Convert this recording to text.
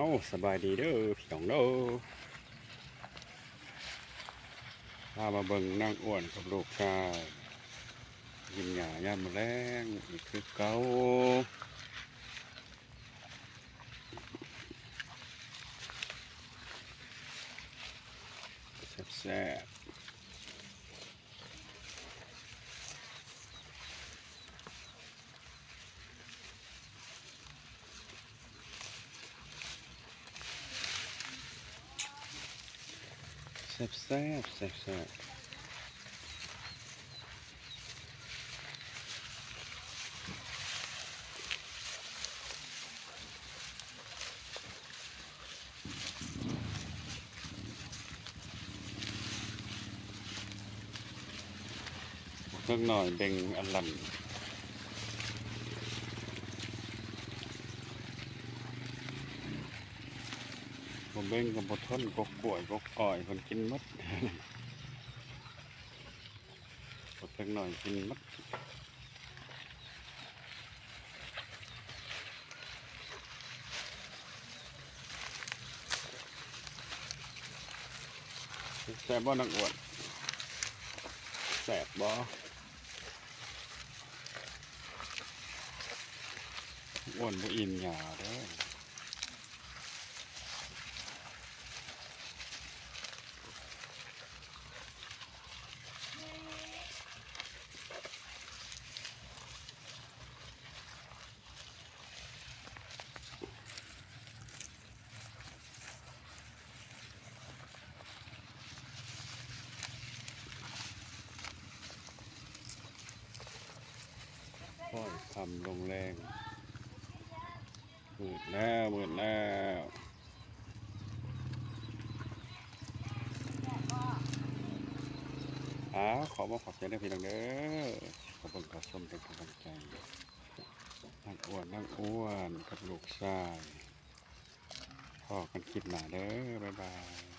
ໂອ້ ສະບາຍດີເດີພີ່ນ້ອງເດີ ພາມາເບິ່ງນາງອ້ວນກັບລູກຊາຍ ກິນຫຍ້າຍາມມື້ແລງອີກຄືເກົ່າ ແຊບໆ. ແຊບໆ ແຊບໆ ເທິງໜ້ອຍເບັ່ງອັນລັນ ບໍ່ເບັ່ງກໍບໍ່ທົນ ກົກກ້ວຍກົກອ້ອຍເພິ່ນກິນໝົດ ພວກເດັກນ້ອຍກິນໝົດ ແຊບບໍ່ນາງອ້ວນ? ແຊບບໍ່? ອ້ວນບໍ່ອີ່ມຫຍ້າເດີ້. ຄ່ອຍຄ່ຳລົງແລງ. ມືດແລ້ວ ມືດແລ້ວ. ອ້າວ ຂໍບອກຂອບໃຈເດີພີ່ນ້ອງເດີ ເຂົ້າເບິ່ງເຂົ້າຊົມເປັນກຳລັງໃຈ ນາງອ້ວນ ນາງອ້ວນກັບລູກຊາຍ. ພໍ້ກັນຄລິບໜ້າເດີ ບາຍບາຍ.